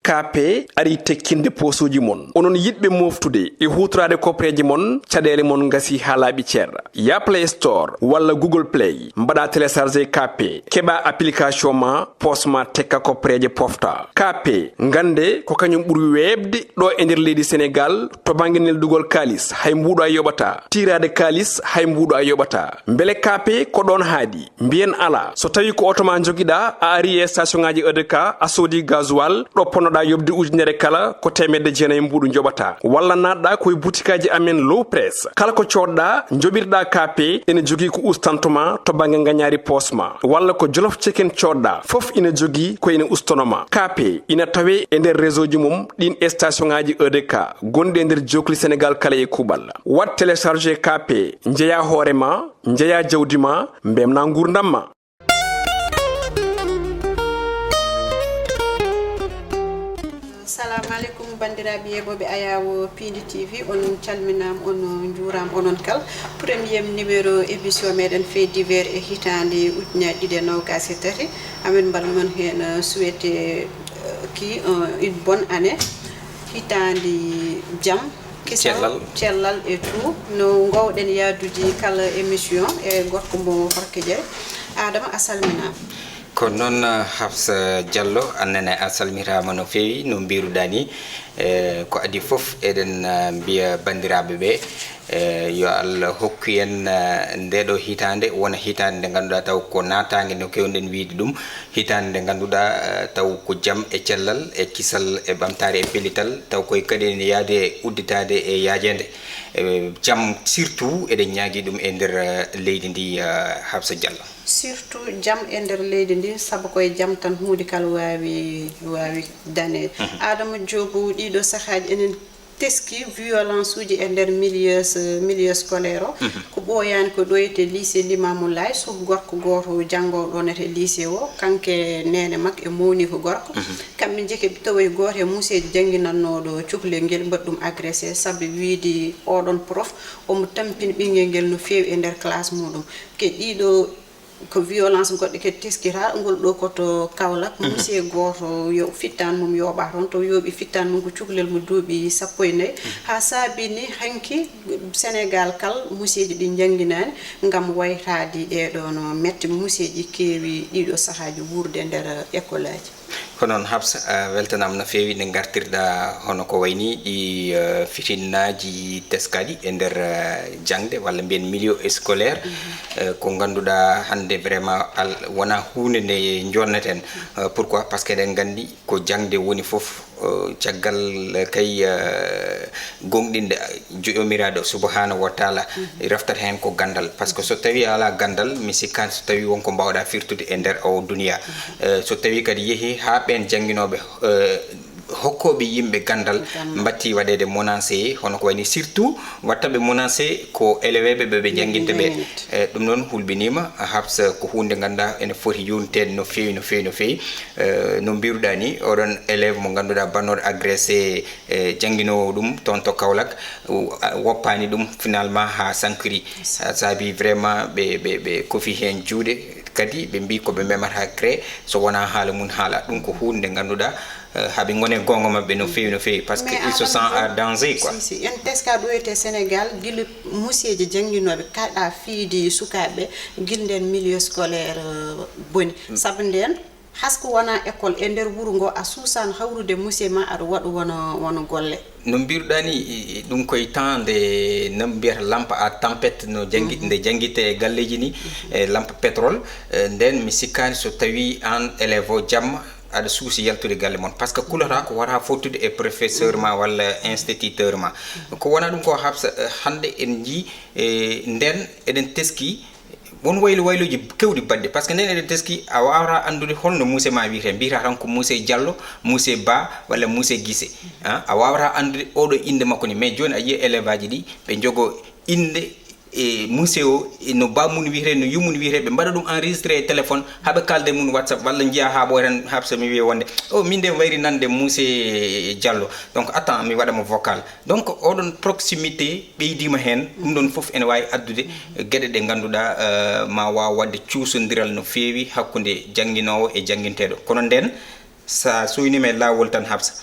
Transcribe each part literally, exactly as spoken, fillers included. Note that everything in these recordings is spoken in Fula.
K P arii tekkinde poosuuji mon. Onon yiɗɓe mooftude e huutoraade kopreeje mon, caɗeele mon ngasii haa laaɓi cer. Yah Play Store walla Google Play, mbaɗaa télécharger K P, keɓaa application ma, poos ma tekka kopreeje pofta. K P, ngannde ko kañum ɓuri weeɓde ɗo e nder leydi Senegaal to bannge neldugol kaalis, hay mbuuɗo a yoɓataa. Tiiraade kaalis, hay mbuuɗo a yoɓataa. Mbele K P ko ɗoon haaɗi? Mbiyen alaa. So tawii ko oto ma njogiɗaa, a arii e station ŋaaji E D K, a soodii gasoil, ɗo ponnoɗaa yoɓde ujunere kala, ko teemedde jeenayi mbuuɗu njoɓataa. Walla naatɗaa ko e butikaaji amen Low Press. Kala ko coodɗaa, njoɓirɗaa K P, ene jogii ko ustanto ma to bannge ngañaari poos ma. Walla ko Jolof Chicken coodɗaa, fof ina jogii ko ina ustono ma. K P ina tawee e nder réseau ji mum ɗiin e station ŋaaji E D K gonɗi e nder jookli Senegaal kala e kuuɓal. Waɗ télécharger K P, njeyaa hoore ma, njeyaa jawdi ma, mbemnaa nguurndam ma. Salamu aleykum, banndiraaɓe yeeɓooɓe Ayaawo Piindi T V, on calminaama, on njuuraama, onon kala. Premier numéro émission meɗen Faits divers e hitaande ujunaaji ɗiɗi e noogaas e tati. Amin mbaɗa mon heen, euh, souhaiter, euh, qui, euh, une bonne année. Hitaande jam, kisal, cellal, cellal e tout. No ngoowɗen yahdude kala émission e gorko mo Horkijere. Adama, a salminaama. Ko noon, Hafsa Diallo, aan nene a salmitaama no feewi, no mbiiruɗaa ni. Eh, ko adii fof, eɗen, eh, mbiya banndiraaɓe ɓe, eh, yo Allah hokku en, eh, ndeeɗo hitaande wona hitaande nde ngannduɗaa taw ko naataange no keewɗen wiyde ɗum, hitaande nde ngannduɗaa, eh, taw ko jam e cellal e kisal e ɓamtaare e pellital, taw koye kadi ene yahdi e udditaade e yaajeende. Eh, jam surtout eɗen ñaagii ɗum e nder, eh, leydi ndi, eh, Hafsa Diallo. Surtout jam e nder leydi ndi, sabu ko e jam tan huunde kala waawi, waawi daneede. Mhm. Adama Diop, ɗiiɗo sahaaji enen teski violence uji e nder milieu, milieu scolaire o. Mhm. Ko ɓooyaani ko ɗo e to lycée Limamou Laye, suka gorko gooto janngoowo ɗoon e to lycée o, kanko e neene makko e mowniiko gorko. Mhm. Kamɓe njeyi ɓe tawoyi gooto e museejo jannginannooɗo cukalel ngel mbaɗi ɗum agressé, sabu wiyde oɗon prof omo tampini ɓinngel ngel no feewi e nder classe muɗum. Ke ɗiiɗo ko violence goɗɗo kadi teskiraa, ngol ɗo ko to Kaolack. Mhm. Musee gooto yo fittaan mum yooɓaa toon, taw yooɓi fittaan mum ko cukalel mo duuɓi sappo e nayi. Mhm. Haa saabini hanki Senegaal kal museeji ɗi njannginaani ngam waytaade ɗee ɗoo no mette museeji keewi ɗiiɗo sahaaji wuurde nder ekolaaji. Ko noon, Habsa, a weltanaama no feewi nde ngartirɗaa hono ko wayi nii ɗi, eh, fitinnaaji teskaaɗi e nder, eh, jaŋde walla mbiyen milieu scolaire. Mhm. Eh, ko ngannduɗaa hannde vraiment al-, wonaa huunde nde njonneten. Mhm. Eh, pourquoi? Parce que eɗen nganndi ko jaŋde woni fof, eh, caggal, eh, kay, eh, goongɗinde Joomiraaɗo Subhaanahu wa Taala, mhm, raftata heen ko ganndal. Par ce que so tawii a alaa ganndal, mi sikkaani so tawii won ko mbaawɗaa firtude e nder oo duniyaa. Mhm. Eh, so tawii kadi yehii haa ɓeen jannginooɓe, eh, hokkooɓe yimɓe ganndal, ganndal, mbattii waɗeede menacé, hono ko wayi nii surtout waɗtaɓe menacé ko élève ɓe ɓe ɓe jannginta ɓe. Jannginta. Eh, ɗum noon hulɓiniima, Habsa, ko huunde ngannduɗaa ene foti yuurniteede no feewi, no feewi, no feewi. Eh, no mbiiruɗaa nii, oɗon élève mo ngannduɗaa bannooɗo agressé, e jannginoowo ɗum toon to Kaolack, o, a, woppaani ɗum finalement haa sankiri. Yes. Haa saabi vraiment ɓe, ɓe, ɓe kofi heen juuɗe, kadi ɓe mbii ko ɓe memata CREI, so wonaa haala mum haala. Ɗum ko huunde nde ngannduɗaa, eh, haa ɓe ngoni e goonga maɓɓe no feewi, no feewi, parce que il se sent en danger, quoi. Mais si, si, en teska ɗo e to Sénégal, gila museeje jannginooɓe kaɗa fiide sukaaɓe, gila ndeen milieu scolaire, eh, boni. Mm. Sabu ndeen, hasko wonaa école e nder wuro ngo, a suusaano hawrude musee ma, aɗa waɗa wona, wona golle. No mbiiruɗaa ni, i, i, ɗum koye temps nde no mbiyata lampe à tempête, no janngi-, mhm, nde janngitee e galleeji ni, mhm, e lampe pétrole, eh, ndeen mi sikkaani so tawii aan élève o jamma aɗa suusi yaltude galle mon. Par ce que kulata ko wata fottude e professeur ma walla instituteur ma. Mhm. Ko wonaa ɗum ko, Habsa, eh, hannde en njii, eh, ndeen eɗen teski won waylo waylooji keewɗi baɗɗi, par ce que ndeen eɗen teski a waawataa anndude holno musee ma wiyetee. Mbiyataa tan ko musee Diallo, musee Ba, walla musee Gise. Ah, a waawataa anndude oɗo innde makko ni, mais jooni a yiyii élève aji ɗi, ɓe njogoo innde e musee o, e no ba mum wiyetee, no yummum wiyetee, ɓe mbaɗa ɗum enregistré e téléphone, haa ɓe kaalda e mum WhatsApp, walla njiyaa haa ɓooya tan, Habsa, mi wiya wonde, "Oh, min de mi wayri nande musee Diallo, donc attends, mi waɗa mo vocal." Donc, oɗon proximité ɓeydiima heen. Ɗum ɗoon fof ene waawi addude geɗe ɗe ngannduɗaa, eh, ma waaw waɗde cuusondiral no feewi hakkunde jannginoowo e jannginteeɗo. Kono ndeen, Sa suynima e laawol tan, Habsa,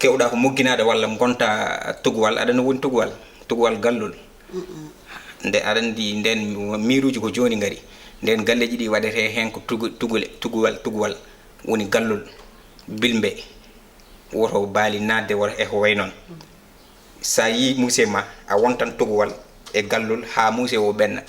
kewɗa ko mogginaade walla ngonta tuguwal, aɗa no woni tuguwal, tuguwal gallol. Nde aɗa anndi ndeen miiruuji ko jooni ngari, ndeen galleeji ɗi waɗetee heen ko tugu-, tugule, tuguwal, tuguwal woni gallol, bilmbe, woto baali naatde, woto e ko wayi noon. Sa yii muuse ma, a wontan tuguwal e gallol haa muuse o ɓenna.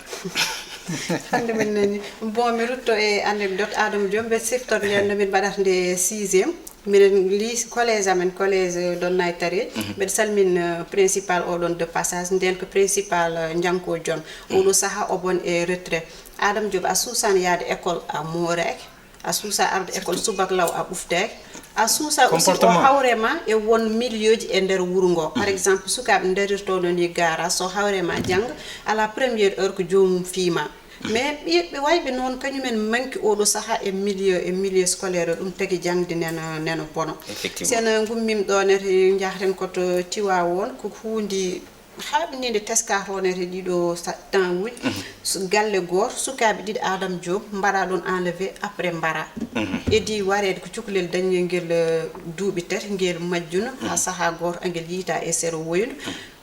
Hannde min nani. Bon, mi rutto e anecdote Adama Diop, mbe siftor nde no min mbaɗata nde sixième. Minen lycée, collège amen, collège Donnay Tare. Mbeɗa salmin, euh, principal oɗon de passage, nden ko principal, euh, Njanko John. Oɗo saha o bon e retrait. Adama Diop, a suusan yaade école, a mooraaki. A suusa arde école subak law, a ɓuftaaki. A suusa aussi o hawre ma e won milieuji e nder wuro ngo. Par exemple, sukaaɓe darirtooɗo ni gaara, so hawre ma jannga, à la première heure ko joomum fiima. Mais ɓiɓɓe wayɓe noon, kañumen manki oɗo saha e milieu, e milieu scolaire o, ɗum tagi jangde nena, nena bono. Effectivement. Sena gummim ɗo nete, jahten ko to Tiwaawoon, ko huundi haaɓninde teska honete ɗiɗo sa-, temps uji. So galle gooto, sukaaɓe ɗiɗi Adama Diop, mbaɗa ɗon enlevé, après mbara. Edi wareede ko cukalel dañgel ngel, eh, duuɓi tati, ngel majjuno, haa saha gooto angel yiyta e sero woyndu,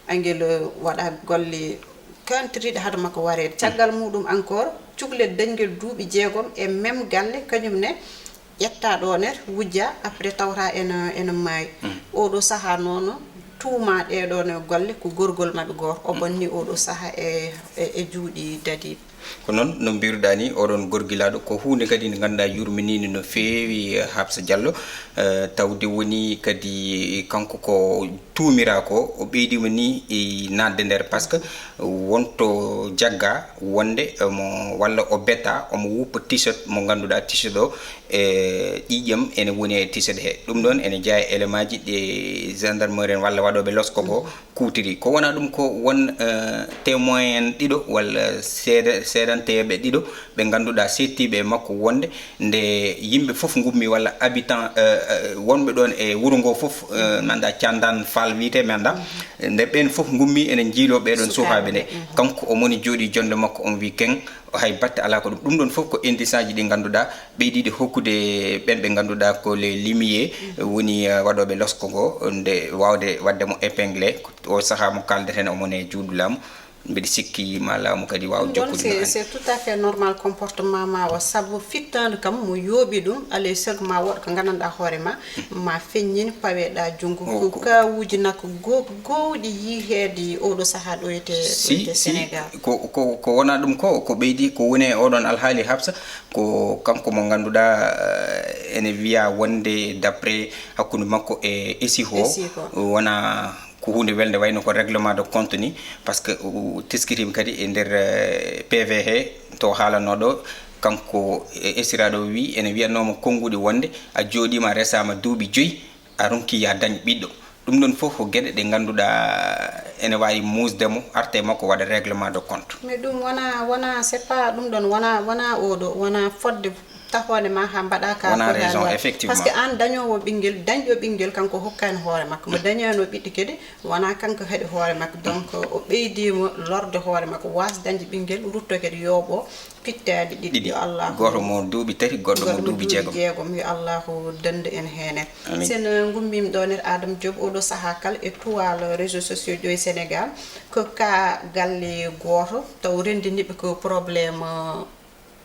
angel, eh, waɗa golle kantriɗe hade makko wareede. Caggal muɗum encore, cukalel dañgel duuɓi jeegom e même galle, kañum ne ƴetta ɗo ner, wujja, après tawta ena, ena maayi. Oɗo saha noon, tuuma ɗeɗo ne golle ko gorgol maɓɓe gooto. O bonni oɗo saha e, e, e juuɗi dadiiɓe. Ko noon no mbiruɗa ni, oɗon gorgilaaɗo ko huunde kadi nde ngannduɗaa yurminiinde no feewi, eh, Habsa Diallo, eh, tawde woni kadi kanko ko tuumiraa ko, o ɓeydiima ni e naatde nder, par ce que wonto jagga wonde, eh, mo, walla o betta omo wuppa t-shirt mo ngannduɗaa t-shirt o, e ƴiiƴam ene woni e t-shirt he. Ɗum ɗoon ene jeyaa e élément ji ɗi gendarmerie en walla waɗooɓe losko ko kuutiri. Ko wonaa ɗum ko won, eh, témoin en ɗiɗo walla seede-, seedanteeɓe ɗiɗo ɓe ngannduɗaa seettiiɓe e makko wonde nde yimɓe fof ngummi walla habitant, eh, eh, wonɓe ɗoon e wuro ngo fof, eh, mi anndaa Candaan Faal wiyetee mi anndaa. Nde ɓeen fof ngummi ene njiiloo ɓee ɗoon suhaaɓe nde. Kanko o moni jooɗii jonde makko on wi keng, hay batte alaa ko ɗum. Ɗum ɗoon fof ko indice aji ɗi ngannduɗaa ɓeydiiɗi hokkude ɓeen ɓe ngannduɗaa ko les limiers, woni, eh, waɗooɓe losko ngo, nde waawde waɗde mo épinglé. O sahaa mo kaaldeten omo ne juuɗe laamu. Mbiɗa sikki ma laamu kadi waaw jokkude no c'est tout à fait normal comportement ma o, sabu fittaandu kam mo yooɓi ɗum, alay saago ma woɗ ko nganndanɗaa hoore ma, ma feññin paweɗa junngo. Ko kawuuji nak go-, gowɗi yiheede oɗo sahaa ɗo ete, si, ɗo ete si, Sénégal. Ko, ko, ko wonaa ɗum ko, ko ɓeydi, ko woni e oɗon alhaali Habsa, ko kanko mo ngannduɗaa, eh, ene wiya wonde d'après hakkunde makko e esih o, esih o, wona ko huunde welde wayno ko règlement de compte ni, par ce que o teskitiima kadi e nder, eh, P V he to haalanooɗo, kanko e esiraaɗo o wi ene wiyannooma konnguɗi wonde a jooɗiima a resaama duuɓi joyi, a ronki ya dañ ɓiɗɗo. Ɗum ɗoon fof ko geɗe ɗe ngannduɗaa ene waawi muusde mo, arta e makko waɗa règlement de compte. Mais ɗum wona, wona, c'est pas ɗum ɗoon, wona, wona oɗo, wona fodde tahoore ma haa mbaɗa ka. Wona raison, effectivement. Parce que aan dañoowo ɓinngel, dañɗo ɓinngel kanko hokkaani hoore makko. Mo dañaano ɓiɗɗo kadi, wona kanko haɗi hoore makko. Donc, o ɓeydiima lorde hoore makko, waas dañde ɓinngel, rutto kadi yooɓo pittaali ɗiɗi. Ɗiɗi. Yo Allah gooto mo duuɓi tati, goɗɗo mo duuɓi jeegom. Jeegom, yo Allah danndu en heen. Amin. Sen, eh, ngummiima ɗo ner Adama Diop, oɗo sahaa kala e tuwaal réseaux sociaux ɗo e Sénégal, ko ka galle gooto, taw renndiniiɓe ko problème, eh,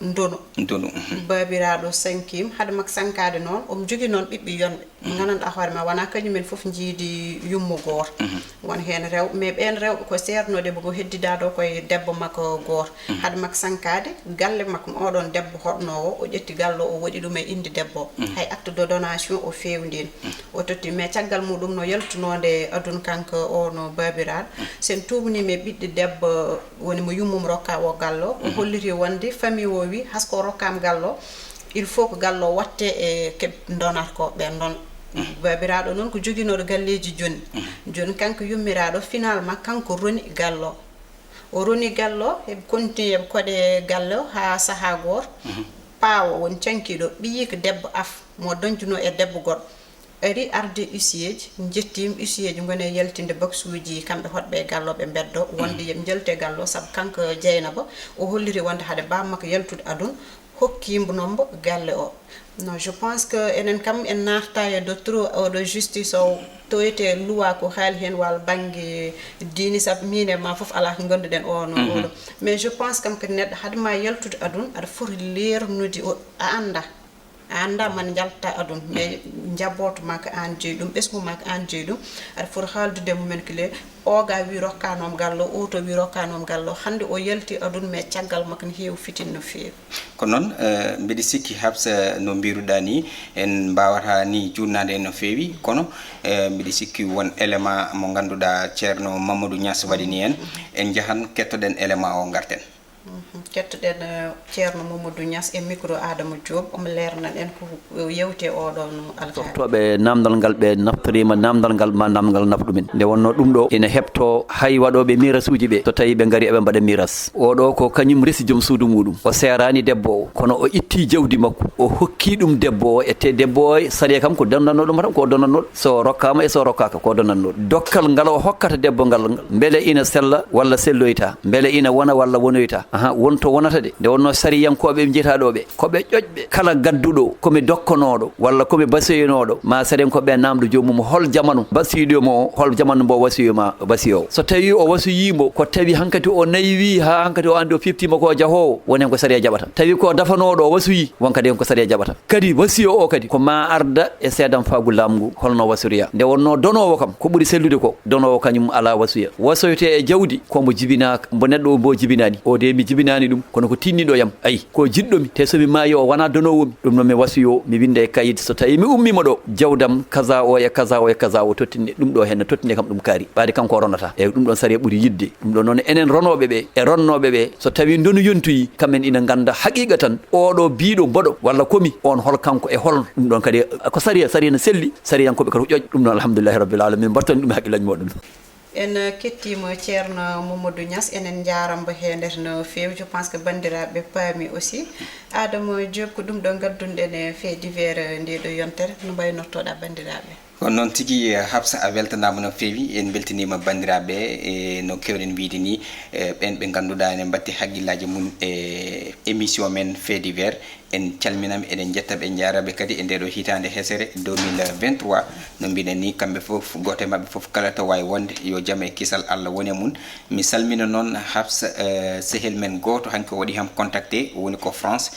ndonu. Ndonu, mhm. Baabiraaɗo sankiima, hade makko sankaade noon, omo jogii noon ɓiɓɓe yonɓe. Mhm. Nganndanɗaa hoore ma, wonaa kañum en fof njiidi yumma gooto. Mhm. Won heen rewɓe, mais ɓeen rewɓe ko seernoo debbo ko heddidaa ɗo koye debbo makko gooto. Mhm. Hade makko sankaade, galle makko oɗon debbo hoɗnoowo, o ƴetti galle o, o waɗi ɗum e innde debbo o. Mhm. Hay acte de donation o feewndii. Mhm. O totti, mais caggal muɗum no yaltunoo nde aduna kanko o no baabiraaɗo. Mhm. Sen tuumniima e ɓiɗɗo debbo woni mo yummum rokka o gallo, o holliti wonde famille o wi, hasko rokkaam gallo, il faut ko gallo watte e keɓ ndonata ko ɓe ndon. Baabiraaɗo noon ko joginooɗo galleeji jooni. Jooni kanko yummiraaɗo, finalement kanko roni gallo. O roni gallo, heɓe continue heɓe koɗe gallo haa sahaa gooto. Paawo woni cankiiɗo, ɓiyiiko debbo af, mo dañtunoo e debbo goɗɗo. Ari arde huissier ji, njettiima huissier ji ngoni e yaltinde baksuuji kamɓe hoɗɓe e gallo ɓe mbeddo, wonde yoɓe njaltu e gallo, sabu kanko Jeynaba, o holliri wonde hade baaba makko yaltude aduna, Hokkimbo nombo galle o. Non, je pense que enen kam en naata e dottoro oɗo justice o, toyete luwa ko haali hen wal bangge diini, sab mine ma fof ala ko ganduɗen o no oɗo. Mais je pense kam que neɗɗo haade ma yaltude adun aɗa foti leernude o, a anda. A anda man jalta adun, mais njabooto ma ko an jeyi ɗum, ɓesngu ma ko an jeyi ɗum. Aɗa foti haaldude e mumen kile, oga wi rokkanom gallo, o to wi rokkanom gallo. Hande o yalti adun, mais caggal makko ne heewi fitin no feewi. Ko noon, eh, mbiɗa sikki Habsa no mbiruɗa ni, en mbawata ni juutnaade en no feewi, kono, eh, mbiɗa sikki won élément mo ngannduɗaa Ceerno Mamadou Niass waɗi ni en. En njahan kettoɗen élément o, ngarten. Mhm. Kettoɗen, eh, Ceerno Mamadou Niass e micro Adama Diop, omo leernan en ko yewte oɗo no alhaali. Toftooɓe namdal ngal ɓe naftoriima namdal ngal ma namdal ngal naf ɗumen. Nde wonno ɗum ɗo ina heɓto hay waɗooɓe mirasuuji ɓe, so tawi ɓe ngari eɓe mbaɗa miras. Oɗo ko kañum resi joom suudu muɗum. O seeraani debbo o, kono o itti jawdi makko, o hokki ɗum debbo o, ete debbo o, sariya kam ko donnanno ɗum tan, ko donnanno. So rokkaama e so rokkaaka, ko donnanno. Dokkal ngal o hokkata debbo ngal, mbele ina sella walla selloyta, mbele ina wona walla wonoyta. Aha, won to wonata de. Nde wonno sariyankooɓe ɓe njiyata ɗo ɓe, ko ɓe ƴoƴɓe. Kala gadduɗo ko mi dokkonooɗo walla ko mi basiyoynooɗo, ma sariyankooɓe ɓe naamdo joomum hol jamanu basiyiɗo mo, hol jamanu mbo wasiyo ma basiyo. So tawi o wasiyi mo, ko tawi hankati o naywi ha hankati o andi o fiftima ko jahoowo, wonen ko sariya jaɓata. Tawi ko dafanooɗo o wasiyi, won kadi ko sariya jaɓata. Kadi wasiyo o kadi ko ma arda e seedam faagu laamngu holno wasoriya. Nde wonno donoowo kam ko ɓuri sellude ko donoowo kañum ala wasiya. Wasoyte e jawdi ko mbo jibinaaka, mbo neɗɗo o mbo jibinaani. O de mi jibinaani ɗum, kono ko tinniɗo yam. Ayi, ko jiɗɗo mi, te so mi maayi o wona donoowo mi. Ɗum noon mi wasiyo, mi winda e kayit. So tawi mi ummiima ɗo, jawdam kaza o e kaza o e kaza o tottinde, ɗum ɗo henne tottinde kam ɗum kaari. Ɓaade kanko o ronata. E ɗum ɗon sariya ɓuri yidde. Ɗum ɗon noon enen ronooɓe ɓe, e ronnooɓe ɓe, so tawi ndonu yontoyi, kamen ina ngannda haqiqa tan, oɗo biiɗo mboɗo, walla komi, on hol kanko e hol. Ɗum ɗon kadi ko sariya, sariya no selli, sariyankooɓe kadi ko ƴoƴ. Ɗum ɗon alhamdulillahi rabbil alamin, mbattani ɗum e haqqillaaji muɗum. En kettiima Ceerno Mamadou Niass, enen njaaramba heen no feewi. Je pense que banndiraaɓe paami aussi. Adama Diop, ko ɗum ɗo ngaddunɗen e fait divers nde ɗo yontere, no mbaynortoɗa banndiraaɓe? Ko noon tigi, eh, Habsa, a weltanaama no feewi. En mbeltaniima banndiraaɓe, e no keewɗen wiyde ni, eh, ɓeen ɓe ngannduɗaa ene mbatti hakkillaaji mum e émission men fait divers. En calminaɓe, eɗen njettaɓe, en njaaraɓe kadi e ndeɗo hitaande hesere deux mille vingt-trois. No mbiɗen ni, kamɓe fof, gooto e maɓɓe fof kala to waawi wonde, yo jam e kisal Allah wone mum. Mi salmina noon Habsa, eh, sehel men gooto hanki o waɗi ham contacté, woni ko France,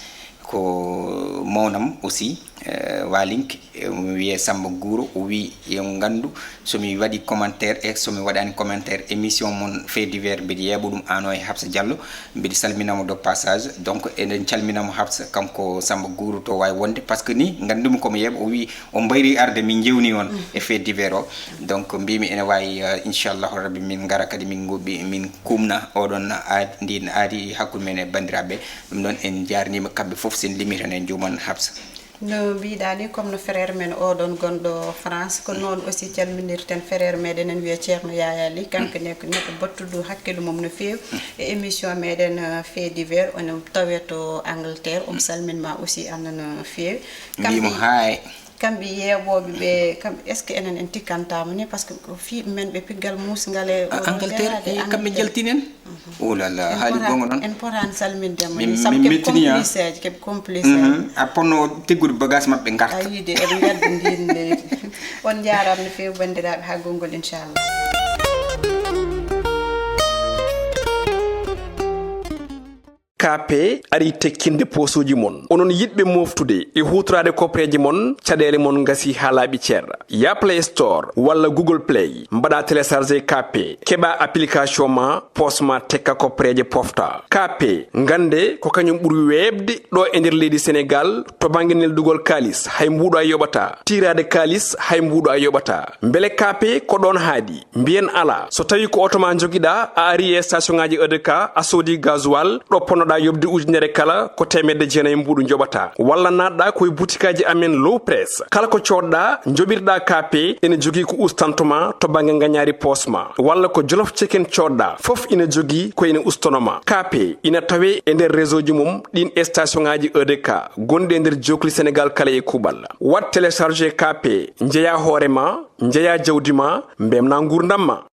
ko mawnam aussi, eh, Walink, eh, omo wiyee Samba Guro, o wi yo nganndu so mi waɗi commentaire e so mi waɗani commentaire émission mon fait divers, mbiɗa yeeɓa ɗum ano e Habsa Diallo. Mbiɗa salminamo de passage. Donc, eɗen calminamo Habsa, kanko Samba Guro to waawi wonde, par ce que ni nganndumi komo yeeɓa, o wi o mbayri arde min jewni on e fait divers o. Donc, mbimi ene waawi, eh, inchallahu rabbi min ngara kadi min ngobbi, min kumna oɗon aad-, ndin aadi hakkunde men e banndiraaɓe. Ɗum noon en njaarniima kamɓe fof, sen limi tan en juuman Habsa. No mbiɗa ni, comme no frère men oɗon gonɗo France, ko noon aussi calminirten frère meɗen en wiya Ceerno Yaya Ly, kanko ne ko neɗɗo battuɗo hakkille mum no feewi e émission meɗen, euh, fait divers, on tawe to Angleterre, omo salminma aussi anna no feewi. Mbimo haay. Kamɓe yeeɓooɓe ɓe, kamɓe, est-ce que enen en tikkantama ni? Par ce que ko fii men ɓe piggal muusngal e A-, oɗo Angleterre, jeyaade e kamɓe Angleterre. Njaltinen. Oh là là, en haali pota-, gonga noon. En potaani salminde mo min, ni, sabu min keɓe mettini, ah. Complice aji, keɓe complice aji. Mhm. A ponno tiggude bagage maɓɓe ngarta. A yiide, eɓe ngaddi ndin leydi. On njaaraama no feewi, banndiraaɓe, haa gonngol, inchallah. K P ari tekkinde posuuji mon. Onon yiɗɓe moftude e huutoraade koppereeje mon, caɗeele mon ngasi haa laaɓi cer. Ya Play Store walla Google Play, mbaɗa télécharger K P, keɓa application ma, pos ma tekka koppereeje pofta. K P, ngannde ko kañum ɓuri weeɓde ɗo e nder leydi Senegal to bannge neldugol kaalis, hay mbuuɗo a yoɓata. Tiiraade kaalis, hay mbuuɗo a yoɓata. Mbele K P ko ɗoon haadi? Mbiyen alaa. So tawi ko oto ma njogiɗa, a ari e station ngaji E D K, a soodi gasoil, ɗo ponnoɗa yoɓde ujunere kala ko teemedde jeenayi mbuuɗu njoɓata. Walla naatɗa ko e butikaji amen Low Press. Kala ko coodɗa, njoɓirɗa K P, ene jogii ko ustantoma to bannge ngañaari poos ma. Walla ko Jolof Chicken coodɗa, fof ina jogii ko ene ustanoma. K P ina tawe e nder réseau ji mum ɗin e station ngaji E D K gonɗi e nder jokli Senegal kala e kuuɓal. Waɗ télécharger K P, njeya hoore ma, njeya jawdi ma, mbemna nguurndam ma.